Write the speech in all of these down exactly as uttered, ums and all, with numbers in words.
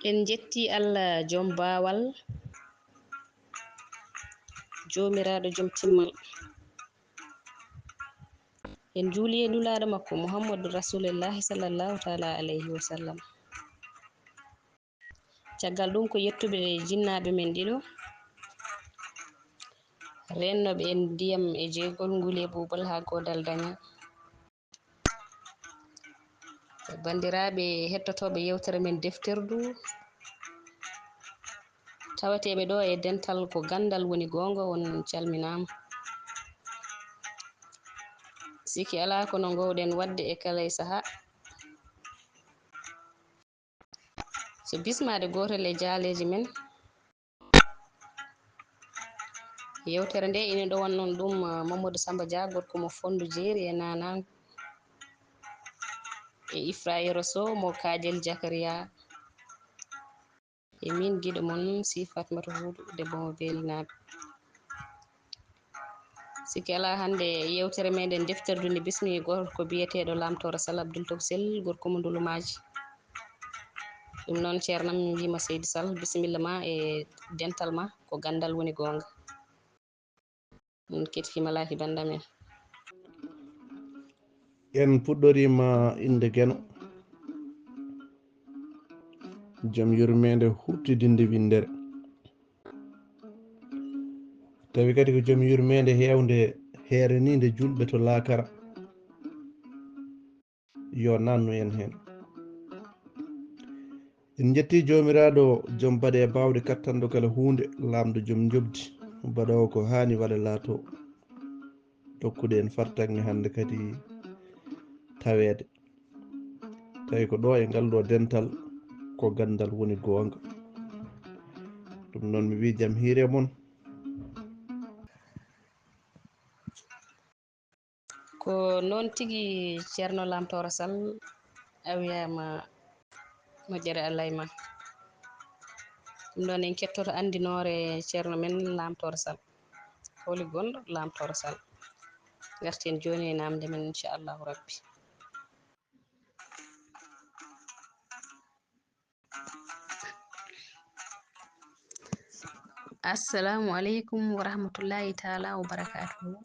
En njetti Allah jom baawal, joomiraaɗo jom timmal. En njuuli e nulaaɗo makko Muhammadu Rasuulullaahi sallallaahu taala alayhi wa sallam. Caggal ɗum ko yettude jinnaaɓe men ɗiɗo, reennooɓe en ndiyam e jeygol, nguli e ɓuuɓol haa goodal daña. Banndiraaɓe hettotooɓe yewtere men Defterdu, taweteeɓe ɗo e dental ko ganndal woni goonga, on calminaama. Sikki alaa kono ngoowɗen waɗde e kala e sahaa. So bismaade gootel e jaaleeje men, yewtere nde ina ɗowanno ɗum, uh, Mamadou Samba Dia, gorko mo Fonndu Jeeri e Naanangu, e Ifra Yero Sow mo Kaajel Jakariya, e min giɗo mon Si Fatmata Huudu, debbo mo Beelinaaɓe. Sikki alaa, hannde yewtere meɗen Defterdu nde bismi gorko biyeteeɗo Lamtooro Sall Abdoul Tokosel, gorko mo Ndulumaaji. Ɗum noon, ceernam, mi wiima Seydi Sall, bisimilla ma e dental ma, ko ganndal woni goonga. Min kettiima laaki, banndamen. En puɗɗoriima innde Geno, jom yurmeende huuɓtidinde winndere. Tawi kadi ko jom yurmeende heewnde, heeraniinde juulɓe to laakara. Yo nannu en heen. En njetti Joomiraaɗo, jom baɗe e baawɗe, kattanɗo kala huunde, laamɗo jom njoɓdi, baɗoowo ko haani waɗa laato. Dokkude en fartaŋŋe hannde kadi taweede. Tawi ko ɗo e ngal ɗo dental, ko ganndal woni goonga. Ɗum noon, mi wii jam hiire mon. Ko noon tigi, Ceerno Lamtooro Sall, a wiyaama moƴƴere Allah e ma. Ɗum noon, en kettoto anndinoore Ceerno men Lamtooro Sall. Holi gonɗo Lamtooro Sall? Ngarten jooni e naamnde men, inchallahu rabbi. Assalamu aleykum wa rahmatullahi taala wa barakatuhu.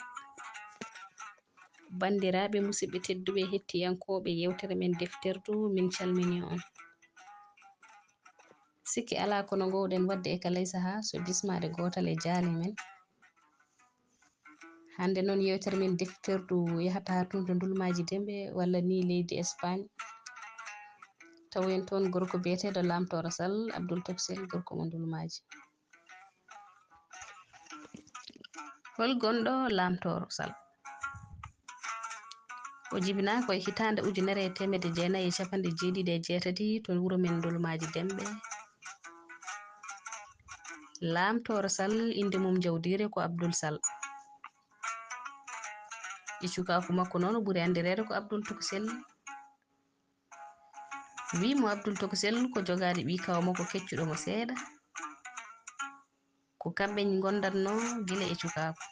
Banndiraaɓe, musidɓe tedduɓe, hettiyankooɓe yewtere men Defterdu, min calmini on. Sikki alaa kono ngoowɗen waɗde e kala e sahaa so bismaade gootal e jaale men. Hannde noon, yewtere men Defterdu yahata haa tun to Ndulmaaji Demɓe, walla ni leydi Espagne. Tawoyen toon gorko biyeteeɗo Lamtooro Sall, Abdoul Tokosel, gorko mo Ndulmaaji. Hol gonɗo Lamtooro Sall? O jibinaa ko e hitaande ujunere e teemedde jeenayi e cappanɗe jeeɗiɗi e jeetati to wuro men Ndulmaaji Demɓe. Lamtooro Sall, innde mum jawdiire ko Abdoul Sall. E cukaaku makko noon, o ɓuri anndireede ko Abdoul Tokosel. Wii mo Abdoul Tokosel ko jogaade ɓii kaw makko keccuɗo mo seeɗa. Ko kamɓe ngondatnoo gila e cukaaku.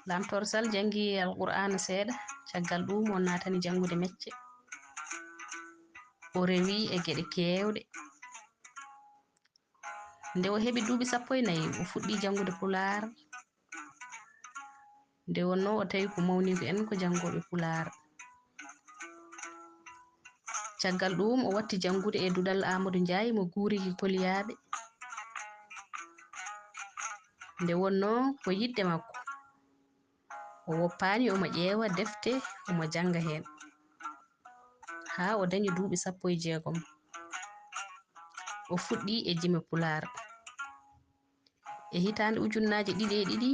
Lamtooro Sall janngi Alqur'aana seeɗa, caggal ɗuum o naatani janngude mecce. O rewi e geɗe keewɗe. Nde o heɓi duuɓi sappo e nayi, o fuɗɗi janngude Pulaar. Nde wonnoo o tawi ko mawniiɓe en ko janngooɓe Pulaar. Caggal ɗuum, o watti janngude e duɗal Aamadu Njaay mo Guurigi Koliyaaɓe. Nde wonnoo ko yiɗde makko, o woppaani omo ƴeewa defte, omo jannga heen, haa o dañi duuɓi sappo e jeegom. O fuɗɗii e jime Pulaar. E hitaande ujunnaaje ɗiɗi e ɗiɗi,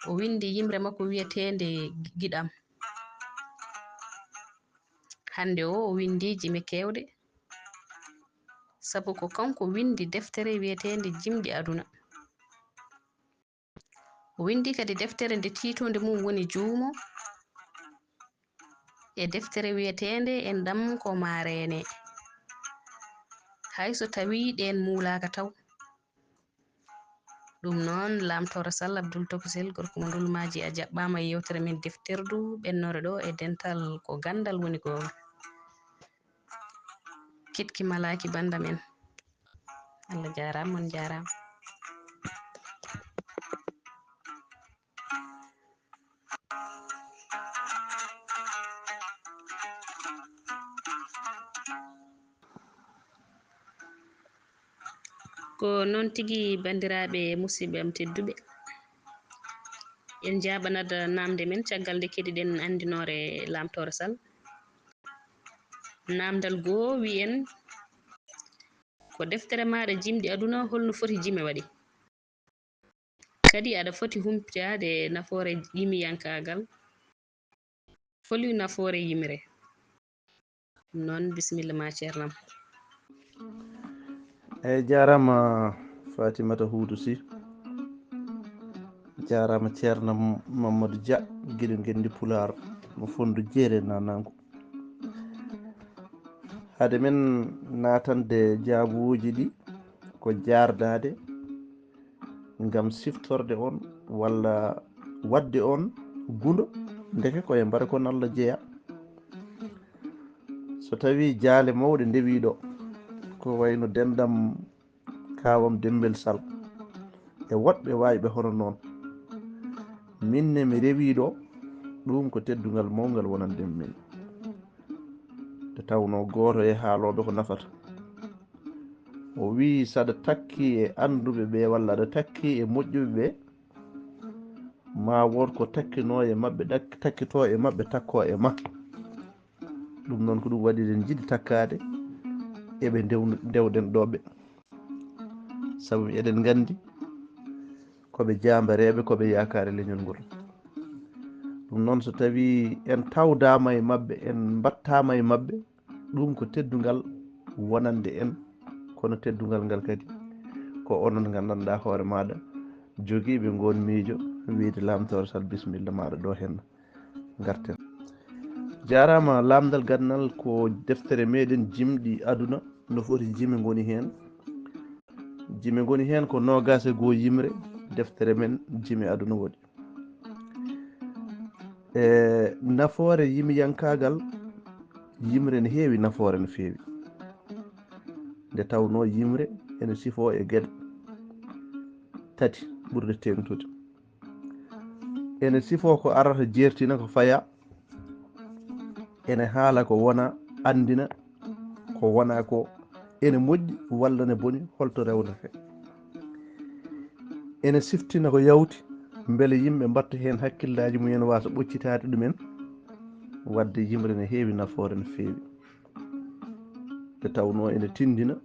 o winndi yimre makko wiyeteende Giɗam. Hannde o, o winndi jime keewɗe, sabu ko kanko winndi deftere wiyeteende Jimɗi Aduna. O winndi kadi deftere nde tiitoonde mum woni Juumo, e deftere wiyeteende Enɗam ko Maareene, hay so tawii ɗeen muulaaka taw. Ɗum noon, Lamtooro Sall Abdoul Tokosel, gorko mo Ndulmaaji, a jaɓɓaama e yewtere men Defterdu, ɓennoore ɗo e dental ko ganndal woni goonga. Kiɗki malaaki banndam en. Allah jaaraama, on jaaraama. Ko noon tigi, banndiraaɓe e musidɓe am tedduɓe, en njaaɓanat naamnde men caggal nde keɗiɗen anndinoore Laamtooro Sal. Naamndal goo wiyen, ko deftere maaɗa Jimɗi Aduna, holno foti jime waɗi? Kadi aɗa foti humpitaade nafoore yimiyankaagal. Holi nafoore yimre? Ɗum noon, bisimilla ma, ceernam. Eyi, jaaraama Fatimata Huudu Si. Jaaraama Ceerno Mamadou Dia, giɗo ngenndi Pulaar, mo Fonndu Jeere Nanangu. Hade men naatande jaabuuji ɗi, ko jaardaade ngam siftorde on walla waɗde on gundo, ndeke ko e mbaɗa kon Allah jeyaa. So tawii jaale mawɗe ndewii ɗo, ko wayno denɗam kaawam Demmbel Sal e woɗɓe waayɓe hono noon, min ne mi rewii ɗo, ɗum ko teddungal mawngal wonande min. Nde tawnoo gooto e haalooɓe ko nafata. O wii, so aɗa takki e annduɓe ɓe walla aɗa takki e moƴƴuɓe ɓe, ma wood ko takkinoo e maɓɓe, ɗak-, takkitoo e maɓɓe, takkoo e ma. Ɗum noon ko ɗum waɗi eɗen njiɗi takkaade e ɓe ndewnu-, ndewɗen ɗo ɓe. Sabu eɗen nganndi ko ɓe jaambareeɓe, ko ɓe yaakaare leñol ngol. Ɗum noon so tawii en tawdaama e maɓɓe, en mbaɗtaama e maɓɓe, ɗum ko teddungal wonande en, kono teddungal ngal kadi ko onon nganndanɗaa hoore maaɗa jogiiɓe ngoon miijo wiyde Laamtooro Sal, bisimilla maaɗa ɗo heen ngarten. Jaaraama. Laamndal Gannal ko deftere meɗen Jimɗi Aduna, no foti jime ngoni heen. Jime ngoni heen ko noogaas e goo yimre, deftere men Jime Aduna waɗi. E nafoore yimiyankaagal, yimre ne heewi nafoore no feewi. Nde tawnoo yimre ene sifoo e geɗe tati ɓurɗe teeŋtude. Ene sifoo ko arata jeertina ko fayaa, ene haala ko wonaa, anndina ko wonaa ko ene moƴƴi walla ne boni, holto rewnetee. Ene siftina ko yawti, mbele yimɓe mbaɗta heen hakkillaaji mumen, waasa ɓoccitaade ɗumen. Waɗde yimre ne heewi nafoore no feewi, nde tawnoo ene tinndina,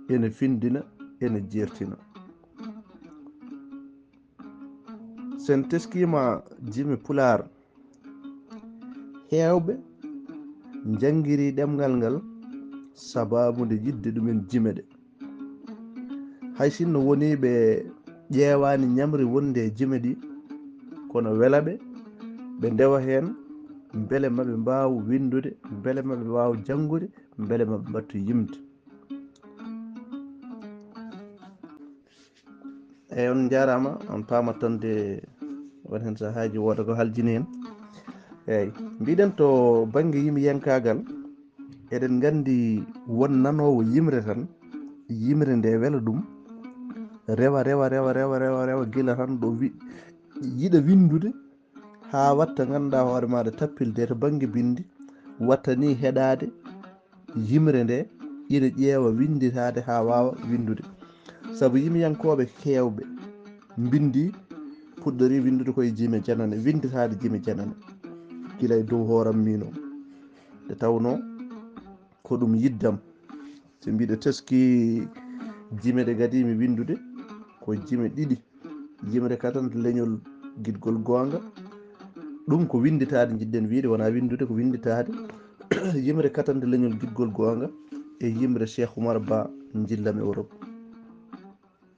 ene finndina, ene jeertina. So en teskiima jime Pulaar, heewɓe njanngirii ɗemngal ngal sabaabu nde yiɗde ɗumen jime ɗe. Hay sinno wonii ɓe ƴeewaani ñamri wonde e jime ɗi, kono wela ɓe, ɓe ndewa heen, mbele maɓe mbaaw winndude, mbele maɓe mbaaw janngude, mbele maɓe mbattu yimde. Eyi, on njaaraama, on paamat tan de won heen sahaaji wooda ko haljini heen. Eyi, mbiɗen to bannge yimiyankaagal, eɗen nganndi won nanoowo yimre tan, yimre nde wela ɗum, rewa, rewa, rewa, rewa, rewa, rewa, gila tan ɗo wi-, yiɗa winndude, haa watta ngannduɗaa hoore maaɗa tappilde to bannge binndi, watta ni heɗaade, yimre nde ina ƴeewa winnditaade haa waawa winndude. Sabu yimiyankooɓe heewɓe mbinndi, puɗɗorii winndude koye jime janane, winnditaade jime janane, gila e dow hooram miino. Nde tawnoo ko ɗum yiɗdam. So mbiɗo teski jime ɗe ngadimi winndude, ko jime ɗiɗi. Yimre katante leñol giɗgol goonga. Ɗum ko winnditaade, njiɗɗen wiyde, wonaa winndude, ko winnditaade. Yimre katante leñol giɗgol goonga e yimre Cheikh Oumar Ba, njillam Europe.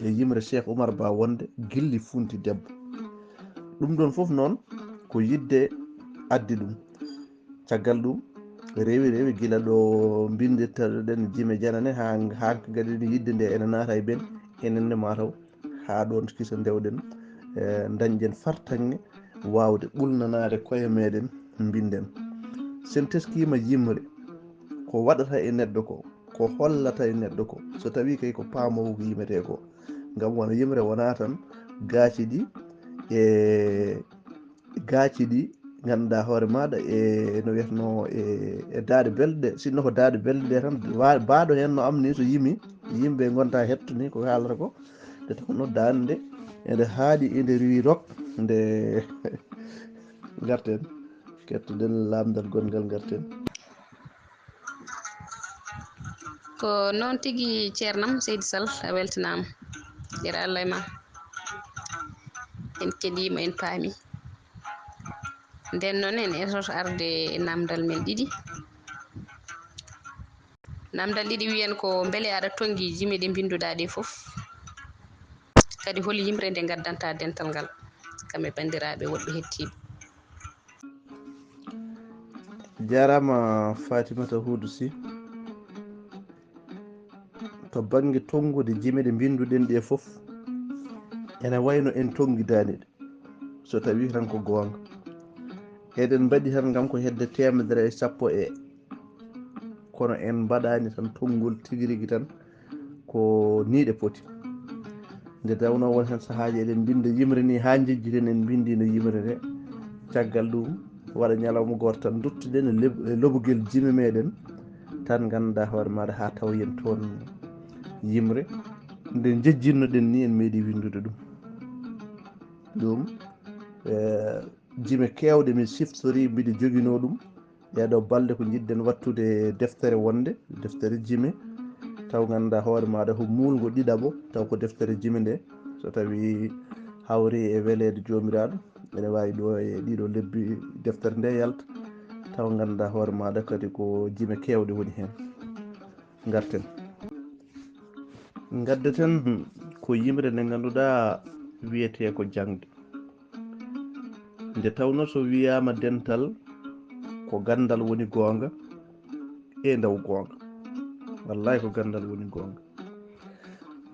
E yimre Cheikh Oumar Ba wonde gilli funti debbo. Ɗum ɗoon fof noon ko yiɗde addi ɗum. Caggal ɗum, rewi, rewi gila ɗo mbinndirteɗen jime janane, haa, haa kadi yiɗde nde ene naata e ben, enen ne mataw haa ɗoon kisa ndewɗen, e, ndañɗen fartaŋŋe waawde ɓulnanaade koye meɗen, mbinden. Sen teskiima yimre, ko waɗata e neɗɗo ko, ko hollata e neɗɗo ko, so tawii kay ko paamoowo ko yimetee ko. Ngam wano yimre wonaa tan gaaci ɗi e gaaci ɗi ngannduɗaa hoore maaɗa e no wiyatnoo e, e daaɗe belɗe ɗe, sinno ko daaɗe belɗe ɗe tan, wa-, baaɗo heen no am ni so yimi, yimɓe ngonta hetto ni ko haalata ko, nde tawnoo daande nde, ende haaɗi, ende riwi rok, nde ngarten, kettoɗen lamndal gonngal ngarten. Ko noon tigi, ceernam Seydi Sall, a weltanaama. Yeru Allah e ma. En keɗiima, en paami. Nden noon, en etoto arde e namdal men ɗiɗi. Namdal ɗiɗi wiyen ko, mbele aɗa tonngi jime ɗe mbinnduɗaa ɗe fof? Kadi hol yimre nde ngaddanta dental ngal? Kam e banndiraaɓe woɗɓe hettiiɓe. Jaaraama Fatimata Huudu Sy. To bannge tonngude jime ɗe mbinnduɗen ɗe fof, ene wayno en tonngidaani ɗe, so tawii tan ko goonga. Eɗen mbaɗi tan ngam ko hedde teemedere e sappo e, kono en mbaɗaani tan tonngol tigi rigi tan, ko nii ɗe poti. Nde tawnoo won heen sahaaji eɗen mbinnda yimre ni haa njejjiten en mbinndino yimre nde. Caggal ɗum waɗa ñalawma gooto tan duttuɗen e leb-, e lobugel jime meɗen, tan ngannduɗaa hoore maaɗa haa tawoyen toon yimre. Nde njejjinnoɗen ni en meeɗi winndude ɗum. Ɗum, eh, jime keewɗe min siftori, mbiɗo joginoo ɗum. Ɗee ɗoo balɗe ko njiɗɗen waɗtude deftere wonde, deftere jime, taw ngannduɗaa hoore maaɗa ko muulngo ɗiɗaɓo, taw ko deftere jime nde, so tawii hawri e weleede Joomiraaɗo, ene waawi ɗo e ɗii ɗoo lebbi deftere nde yalta, taw ngannduɗaa hoore maaɗa kadi ko jime keewɗe woni heen. Ngarten. Ngaddeten ko yimre nde ngannduɗaa wiyetee ko jaŋde. Nde tawnoo so wiyaama dental, ko ganndal woni goonga e ndaw goonga. Wallaay ko ganndal woni goonga.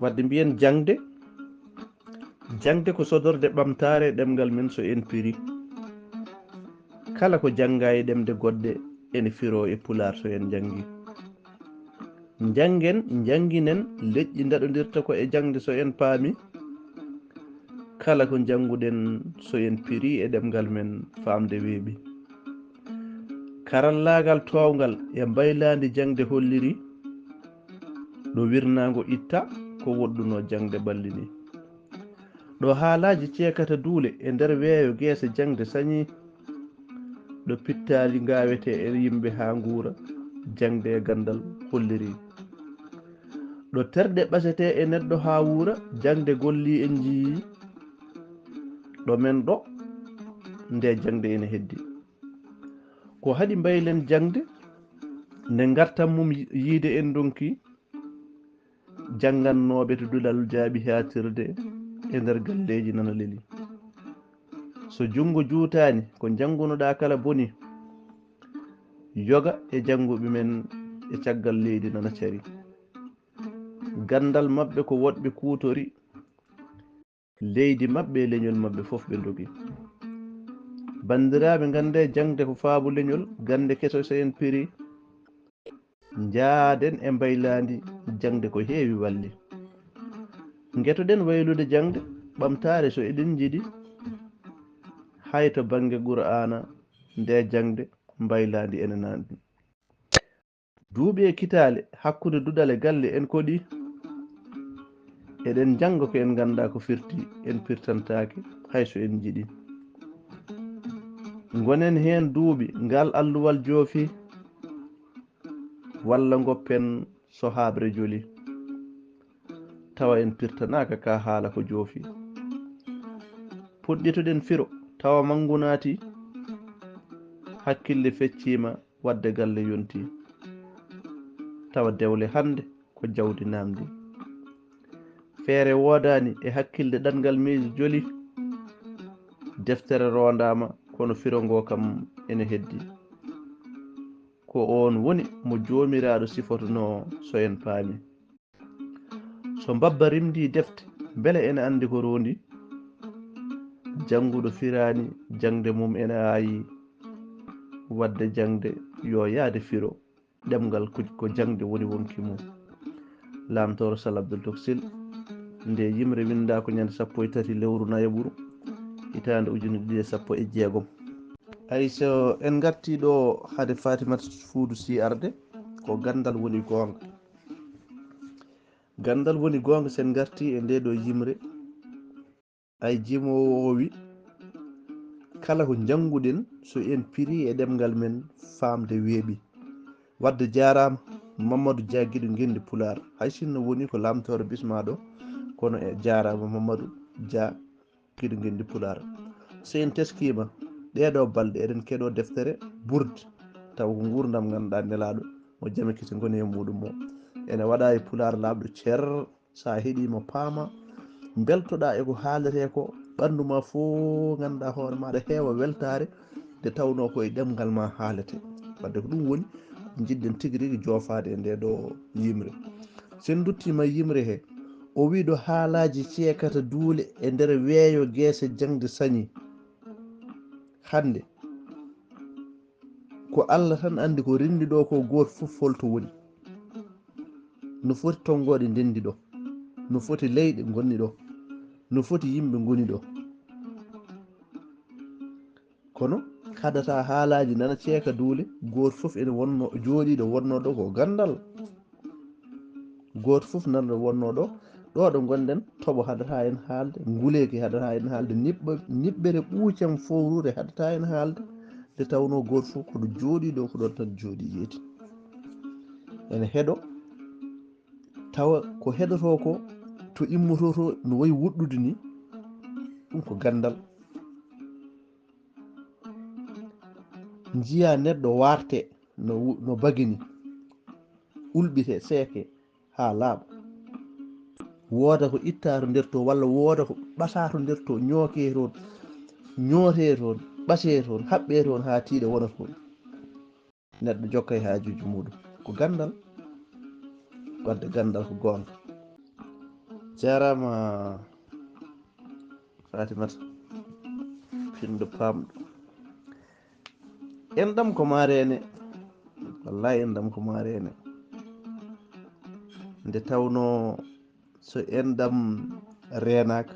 Wadde mbiyen jaŋde, jaŋde ko sodorde ɓamtaare e ɗemngal men so en piri. Kala ko janngaa e ɗemɗe goɗɗe ene firoo e Pulaar so en njanngi. Njanngen, njannginen, leƴƴi ndaɗondirta ko e jaŋde so en paami. Kala ko njannguɗen so en piri e ɗemngal men faamde weeɓi. Karallaagal toowngal e mbaylaandi jaŋde holliri ɗo wirnaango itta ko woɗɗunoo jaŋde ballini. Ɗo haalaaji ceekata duule e nder weeyo geese jaŋde sañi. Ɗo pittaali ngaawetee e yimɓe haa nguura, jaŋde e ganndal holliri. Ɗo terɗe ɓasetee e neɗɗo haa wuura, jaŋde golli en njiyii. Ɗo men ɗo, nde jaŋde ene heddi. Ko haɗi mbaylen jaŋde, nde ngartam mum yiide en ndonki, janngannooɓe to duɗal jaaɓi haatirde e nder galleeji nana leli. So junngo juutaani, ko njanngunoɗaa kala boni. Yoga e jannguɓe men e caggal leydi nana cari. Ganndal maɓɓe ko woɗɓe kuutori, leydi maɓɓe e leñol maɓɓe fof ɓe ndogi. Banndiraaɓe, nganndee jaŋde ko faabu leñol, gannde keso so en piri. Njaaden e mbaylaandi jaŋde ko heewi walli. Ngetoɗen waylude jaŋde ɓamtaare so eɗen njiɗi, hay to bannge Qur'aana, nde jaŋde mbaylaandi ene nanɗi. Duuɓi e kitaale hakkunde duɗal e galle en koɗi. Eɗen njannga ko en nganndaa ko firti, en pirtantaake hay so en njiɗi. Ngonen heen duuɓi ngal alluwal joofi, walla ngoppen so haaɓre joli. Tawa en pirtanaaka ka haala ko joofi. Puɗɗitoɗen firo, tawa manngu naati, hakkille fecciima, wadde galle yonti. Tawa dewle hannde ko jawdi naamndi. Feere woodaani e hakkilde ɗanngal miijo joli. Deftere roondaama, kono firo ngo kam ene heddi. Ko oon woni mo Joomiraaɗo sifotonoo so en paami. So mbabba rimndii defte, mbele ene anndi ko roondi? Jannguɗo firaani, jaŋde mum ene aayi. Wadde jaŋde yo yaade firo. Ɗemngal ko, ko jaŋde woni wonki mum. Laamtooro Sal Abdul Toksil, nde yimre winndaa ko ñande sappo e tati lewru nayaɓuru, hitaande ujunere ɗiɗi e sappo e jeegom. Ay, so en ngartii ɗo hade Fatimata Fuudu Sii arde, ko ganndal woni goonga. Ganndal woni goonga, so en ngartii e ndee ɗo yimre, ay, jimoowo o wi, kala ko njannguɗen, so en piri e ɗemngal men, faamde weeɓi. Wadde jaaraama, Mamadou Dia Giɗo Ngenndi Pulaar. Hay sinno woni ko laamtoore bismaa ɗo, kono e jaaraama Mamadou Dia Giɗo Ngenndi Pulaar. So en teskiima, ɗee ɗo balɗe eɗen keɗoo deftere Burdi, tawa ko nguurndam ngannduɗaa nelaaɗo, mo jame kese ngoni e muuɗum o. Ene waɗaa e Pulaar laaɓɗo cer, so a heɗii mo paama, mbeltoɗaa e ko haaletee ko, ɓanndu ma fof ngannduɗaa hoore maaɗa heewa weltaare, nde tawnoo ko e ɗemngal ma haaletee. Wadde ko ɗum woni ko njiɗɗen tigi rigi joofaade e ndee ɗo yimre. So en nduttiima yimre he, o wii ɗo haalaaji ceekata duule e nder weeyo geese jaŋde sañi. Hannde, ko Allah tan anndi ko renndi ɗo ko gooto fof holto woni. No foti tonngooɗe ndenndi ɗo. No foti leyɗe ngonni ɗo. No foti yimɓe ngoni ɗo. Kono kadata haalaaji nana ceeka duule, gooto fof ene wonno, jooɗiiɗo wonnoo ɗo ko ganndal. Gooto fof nanɗo wonnoo ɗo, ɗo ɗo ngonɗen, toɓo haɗata en haalde, nguleeki haɗata en haalde, niɓɓa-, niɓɓere ɓuucam fowrude haɗata en haalde, nde tawnoo gooto fof ko ɗo jooɗii ɗo, ko ɗon tan jooɗii yeeti. Ene heɗo, tawa ko heɗotoo ko, to immotoo to, no wayi woɗɗude ni, ɗum ko ganndal. Njiyaa neɗɗo warte no wu-, no bagini, ulɓite, seeke haa laaɓa. Wooda ko ittaa to nder to, walla wooda ko ɓataa to nder to, ñookee toon, ñootee toon, ɓatee toon, haɓɓee toon haa tiiɗa wona toon. Neɗɗo jokkay haajuuji muuɗum. Ko ganndal, wadde ganndal ko goonga. Jaaraama Fatimata, pinɗo paamɗo. Enɗam ko maa reene. Wallaay, enɗam ko maa reene. Nde tawnoo so enɗam reenaaka,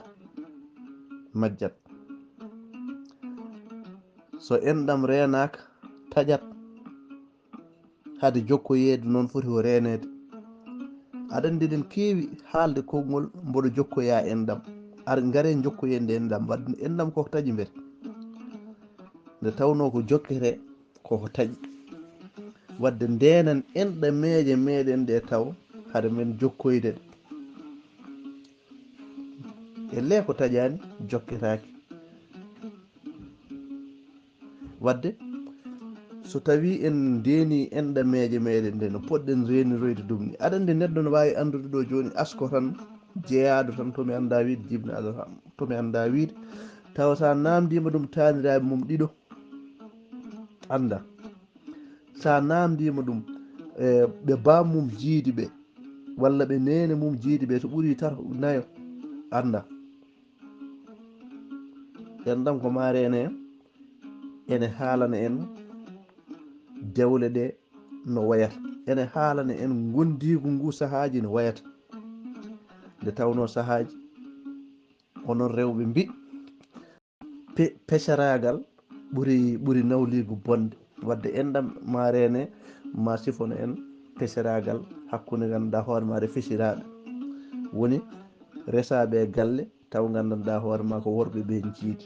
majjat. So enɗam reenaaka, taƴat. Hade jokkoyeede noon foti ko reeneede. Aɗa anndi eɗen keewi haalde konngol mboɗo jokkoyaa enɗam. Ar ngaree njokkoyee nde enɗam. Wadde enɗam koko taƴi mbete. Nde tawnoo ko jokketee koko taƴi. Wadde ndeenan enɗameeje meeɗen ɗe taw hade men jokkoyde ɗe. Ellee ko taƴaani jokketaake. Wadde, so tawii en ndeenii enɗameeje meeɗen ɗe, no poɗɗen reeniroyde ɗum ni. Aɗa anndi neɗɗo no waawi anndude ɗo jooni asko tan, jeyaaɗo tan, to mi anndaa wiyde, jibinaaɗo tan, to mi anndaa wiyde. Tawa so a naamndiima ɗum taaniraaɓe mum ɗiɗo, anndaa. So a naamndiima ɗum, e, ɓe baam mum jiidi ɓe, walla ɓe neene mum jiidi ɓe, so ɓurii tata nayo, anndaa. Enɗam ko maa reene en, ene haalana en dewle ɗe no wayata. Ene haalana en ngondiigu ngu sahaaji no wayata. Nde tawnoo sahaaji, onon rewɓe mbi, pe-, peceraagal ɓuri, ɓuri nawliigu bonde. Wadde enɗam maa reene, maa sifono en peceraagal hakkunde ngannduɗaa hoore maa e fesiraaɓe. Woni resaaɓe e galle, taw nganndanɗaa hoore maa ko worɓe ɓe jiidi.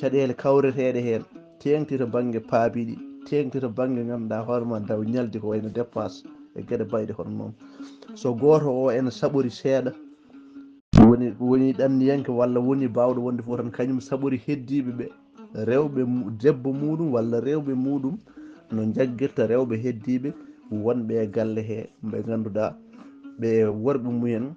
Caɗeele kawreteeɗe heen, teeŋti to bannge paabi ɗi, teeŋti to bannge ngannduɗaa hoore maa daw ñaldi ko wayno dépense e geɗe bayɗe hono noon. So gooto o ene saɓori seeɗa, woni, woni ɗanniyanke walla woni baawɗo wonde fof tan, kañum saɓori heddiiɓe ɓe, rewɓe mu-, debbo muuɗum walla rewɓe muuɗum no njaggirta rewɓe heddiiɓe wonɓe e galle he, ɓe ngannduɗaa ɓe worɓe mumen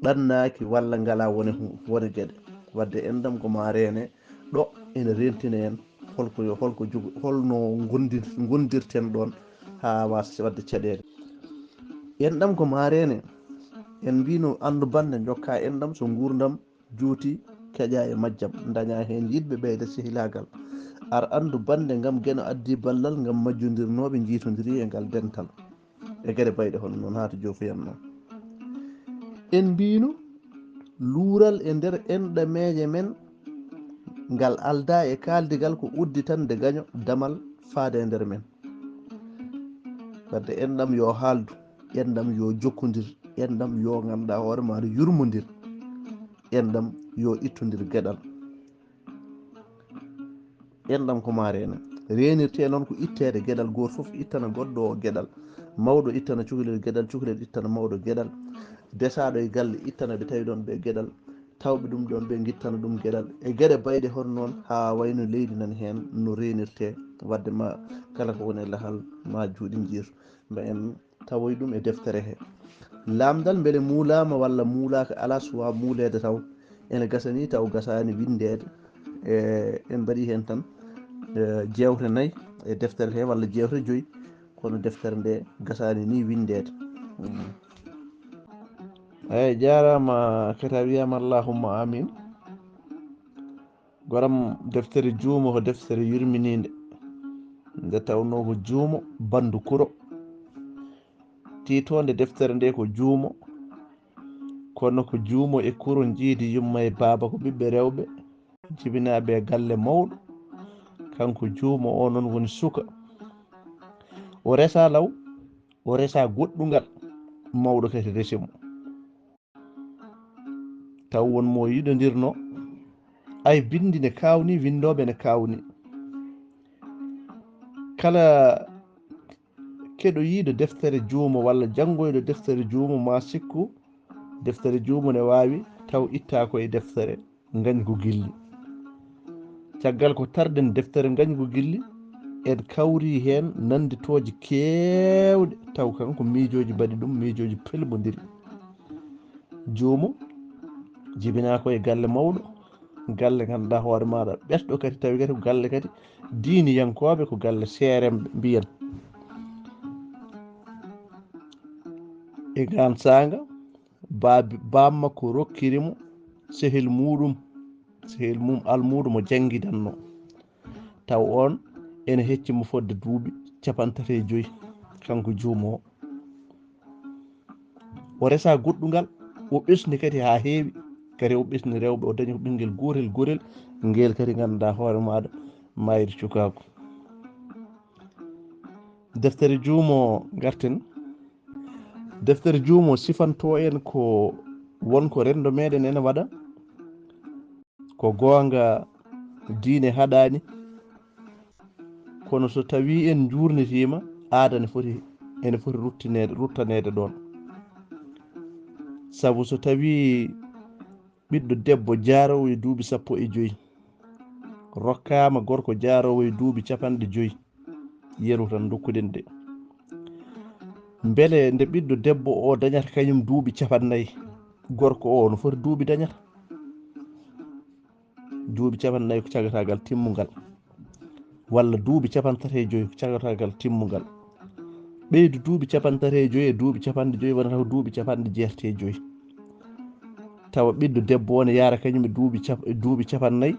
ɗannaaki walla ngalaa wone hu-, wone geɗe. Wadde enɗam ko maa reene, ɗo ene rentina en holko yo, holko jogo-, holno ngondir-, ngondirten ɗoon haa waasa wadde caɗeele. Enɗam ko maa reene, en mbiino anndu bannde njokka enɗam so nguurndam juuti keƴa e majjam, daña heen yiɗɓe ɓeyda sehilaagal. Ar anndu bannde ngam Geno addi ballal ngam majjondirnooɓe njiitondiri e ngal dental. E geɗe bayɗe hono noon haa to joofoyan noon. En mbiino luural e nder enɗameeje men ngal aldaa e kaaldigal ko udditande gaño damal faade e nder men. Wadde enɗam yo haaldu, enɗam yo jokkondir, enɗam yo ngannduɗaa hoore maaɗa yurmondir, enɗam yo ittondir geɗal. Enɗam ko maa reena. Reenirtee noon ko itteede geɗal, gooto fof ittana goɗɗo o geɗal. Mawɗo ittana cukalel geɗal, cukalel ittana mawɗo geɗal. Desaaɗo e galle ittana ɓe tawi ɗoon ɓe geɗal. Tawɓe ɗum ɗoon ɓe ngittana ɗum geɗal. E geɗe bayɗe hono noon haa wayno leydi nan heen no reenirtee. Wadde ma kala ko woni e lahal ma juuɗe njiitu. Ma en tawoy ɗum e deftere he. Laamndal mbele muulaama walla muulaaka alaa suwaa muuleede taw. Ene gasa ni taw gasaani winndeede. E, en mbaɗi heen tan, e, jeewte nayi e deftere he walla jeewte joyi, kono deftere nde gasaani ni winndeede. Mm. Eeyi, jaaraama, kadi a wiyaama allahumma amin. Goram, deftere juumo ko deftere yurminiinde. Nde tawnoo ko juumo banndu kuro. Tiitoonde deftere nde ko juumo. Kono ko juumo e kuro njiidi yumma e baaba ko ɓiɓɓe rewɓe, jibinaaɓe e galle mawɗo. Kanko juumo o noon woni suka. O resaa law, o resaa goɗɗungal, mawɗo kadi resi mo. Taw won mo yiɗondirno, ay binndi ne kaawni, winndooɓe ne kaawni. Kala keɗoyiiɗo deftere juumo walla janngoyɗo deftere juumo ma sikku deftere juumo ne waawi taw ittaa ko e deftere ngañgu gilli. Caggal ko tarden deftere ngañgu gilli, en kawri heen nannditooji keewɗe, taw kanko miijooji mbaɗi ɗum, miijooji pelmondiri. Juumo jibinaa ko e galle mawɗo, galle ngannduɗaa hoore maaɗa ɓesɗo kadi, tawi kadi ko galle kadi diiniyankooɓe, ko galle seeremɓe mbiyen. E ngaan saanga, baabi, baam makko rokkiri mo sehil muuɗum, sehil mum almuudo mo janngidanno. Taw oon ene hecci mo fodde duuɓi capanɗe tati e joyi, kanko juumo o. O resaa goɗɗungal, o ɓesni kadi haa heewi, kadi o ɓesni rewɓe, o dañi ko ɓinngel gootel, gootel, ngeel kadi ngannduɗaa hoore maaɗa mayri cukaagu. Deftere juumo ngarten. Deftere juumo sifanto en ko won ko renndo meɗen ene waɗa. Ko goonga diine haɗaani. Kono so tawii en njuurnitiima, aada ne foti, ene foti ruttineede, ruttaneede ɗoon. Sabu so tawii ɓiɗɗo debbo jaaroowo e duuɓi sappo e joyi rokkaama gorko jaaroowo e duuɓi capanɗe joyi, yeru tan ndokkuden de. Mbele nde ɓiɗɗo debbo o dañata kañum duuɓi capannayyi, gorko o no foti duuɓi dañata? Duuɓi capannayyi ko cagataagal timmungal, walla duuɓi capanɗe tati e joyi ko cagataagal timmungal. Ɓeydu duuɓi capanɗe tati e joyi e duuɓi capanɗe joyi wonata ko duuɓi capanɗe jeetati e joyi. Tawa ɓiɗɗo debbo o ne yaara kañum e duuɓi cap-, e duuɓi capannayyi,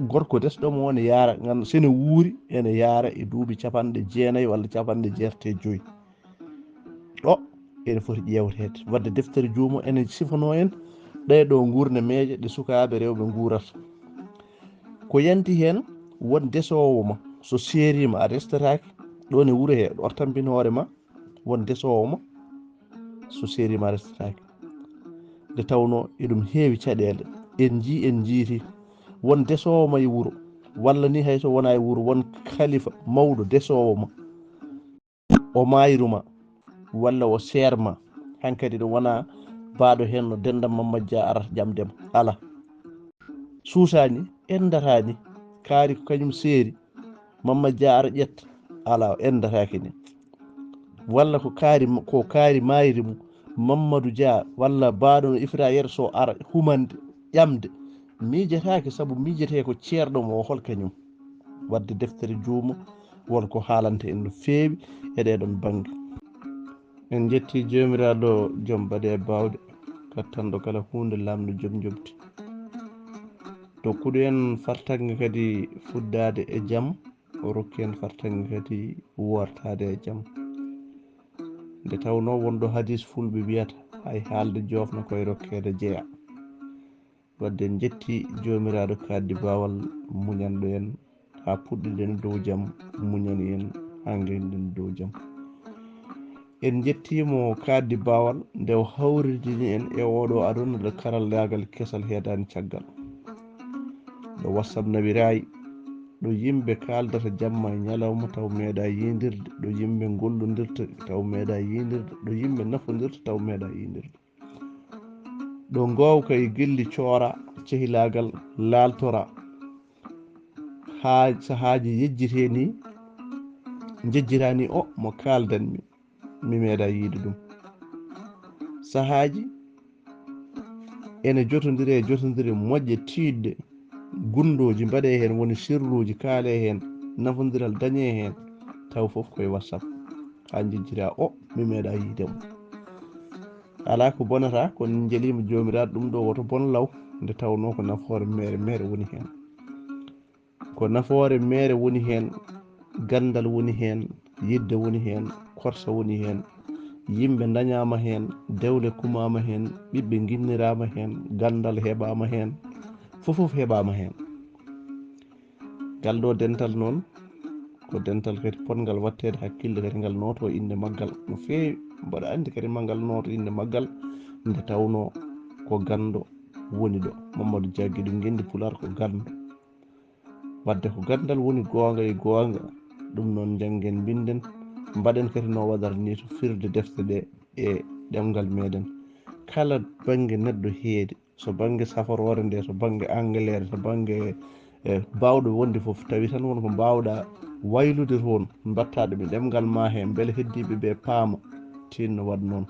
gorko desɗo mo o ne yaara, ngam so ne wuuri, ene yaara e duuɓi capanɗe jeenayi walla capanɗe jeetati e joyi. Ɗo ene foti ƴeewteede. Wadde deftere juumo ene sifanoo en ɗee ɗoo nguurnameeje ɗe sukaaɓe rewɓe nguurata. Ko yanti heen, won desoowo ma, so seeriima a restataake, ɗoon e wuro hee, ɗo tampin hoore ma, won desoowo ma, so seeriima a restataake. Nde tawnoo eɗum heewi caɗeele, en njii, en njiiti, won desoowo ma e wuro, walla ni hay so wonaa e wuro, won kalifa mawɗo desoowo ma. O maayru ma, walla o seer ma, hankadi ɗum wonaa baaɗo heen no denndam ma majja ara ƴamde ma. Alaa. Suusaani, enndataani, kaari ko kañum seeri, Mamma Dia ara ƴetta. Alaa, o enndataake ni. Walla ko kaari, ko kaari maayri mo, Mammadu Dia, walla baaɗo no Ifra Yer Sow ara humande, ƴamde. Miijataake, sabu miijatee ko ceerɗo mo o, hol kañum. Wadde deftere juumo, won ko haalanta en no feewi e ɗee ɗoon bannge. En njettii Joomiraaɗo, Joom baɗe e baawɗe, kattanɗo kala huunde, laamɗo, Joom njoɓdi. Dokkuɗo en fartaŋŋe kadi fuddaade e jam, o rokki en fartaŋŋe kadi wartaade e jam. Nde tawnoo wonɗo hadiis fulɓe wiyata, hay haalde joofna koye rokkeede jeya. Wadde en njetti Joomiraaɗo kaaddi baawal muñanɗo en haa puɗɗiɗen dow jam, muñani en haa ngenndiɗen dow jam. En njettii mo kaaddi baawal nde o hawridini en e ooɗo aduna nde karallaagal kesal heedaani caggal. Ɗo WhatsApp nawiraay, ɗo yimɓe kaaldata jamma e ñalawma taw meeɗa yiindirde, ɗo yimɓe ngollondirta taw meeɗa yiindirde, ɗo yimɓe nafondirta taw meeɗa yiindirde. Ɗo ngoowka e gelli coora, cehilaagal laaltora. Haa sahaaji yejjitee nii, njejjitaani o mo kaaldanmi, mi meeɗa yiide ɗum. Sahaaji ene jotondire e jotondire moƴƴe tiiɗɗe, gunndooji mbaɗee heen, woni sirluuji kaalee heen, nafondiral dañee heen, taw fof koye WhatsApp. Haa njejjita o, mi meeɗa yiide mo. Alaa ko bonata, kono en njeliima Joomiraaɗo ɗum ɗo woto bon law, nde tawnoo ko nafoore meere meere woni heen. Ko nafoore meere woni heen, ganndal woni heen, yidde woni heen, korsa woni heen, yimɓe ndañaama heen, dewle kumaama heen, ɓiɓɓe nginniraama heen, ganndal heɓaama heen, fof fof heɓaama heen. Ngal ɗo dental noon, ko dental kadi potngal waɗteede hakkille, kadi ngal nooto innde maggal no feewi. Mboɗo anndi kadi ma ngal nooto innde maggal, nde tawnoo ko ganndo woni ɗo. Mamadou Dia, Geɗu Ngenndi Pulaar ko ganndo. Wadde ko ganndal woni goonga e goonga, ɗum noon njanngen, mbinden, mbaɗen kadi no waɗata ni to firde defte ɗe e ɗemngal meeɗen. Kala bannge neɗɗo heedi, so bannge saforoore nde, so bannge angaleere, so bannge, e, baawɗo wonde fof, tawi tan won ko mbaawɗa waylude toon, mbaɗta ɗum e ɗemngal ma he, mbele heddiiɓe ɓe paama, tinno waɗ noon.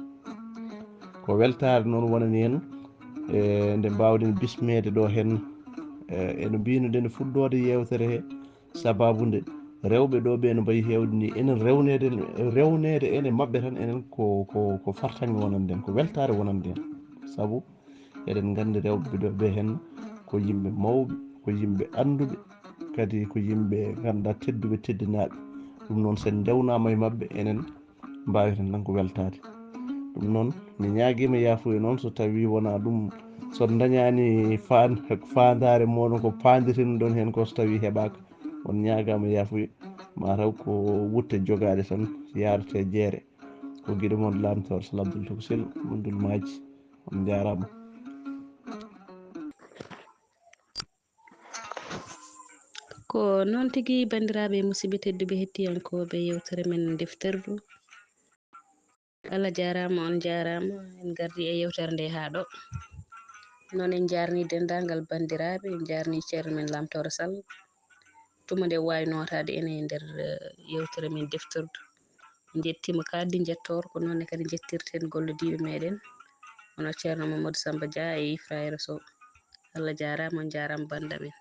Ko weltaare noon wonani en, e, nde mbaawɗen bismeede ɗo heen, e, e no mbiyno-ɗen e fuɗɗoode yeewtere he, sababu nde rewɓe ɗo ɓe no mbayi heewde ni, enen rewneede, rewneede en e maɓɓe tan, enen ko, ko, ko fartaŋŋe wonande en, ko weltaare wonande en. Sabu eɗen nganndi rewɓe ɗo ɓe heen ko yimɓe mawɓe, ko yimɓe annduɓe, kadi ko yimɓe ngannduɗaa tedduɓe, teddinaaɓe. Ɗum noon, so en ndewnaama e maɓɓe, enen mbaaweten tan ko weltaade. Ɗum noon, mi ñaagiima yaafuya noon, so tawii wonaa ɗum, so on ndañaani faan-, faandaare mooɗon ko paandirtinɗon heen ko, so tawii heɓaaka, on ñaagaama yaafuya. Maa taw ko wutte jogaade tan, yaarete jeere. Ko giɗo mon Laamtoor Sal Abdul Tokosel, Mundul Maaji. On njaaraama. Ko noon tigi, banndiraaɓe e musidɓe tedduɓe hettiyankooɓe yeewtere men Defterdu. Allah jaaraama, on njaaraama. En ngardi e yeewtere nde haa ɗo. Noon en njaarni denndaangal banndiraaɓe, en njaarni ceerno men Laamtoor Sal. Tuma nde waawi nootaade en e nder, eh, yeewtere men Defterdu. Njettiima kadi njettoor, ko noon ne kadi njettirten gollodiiɓe meeɗen, hono ceerno Mamadou Samba Dia e Ifrayra Sow. Allah jaaraama, on njaaraama bannda men.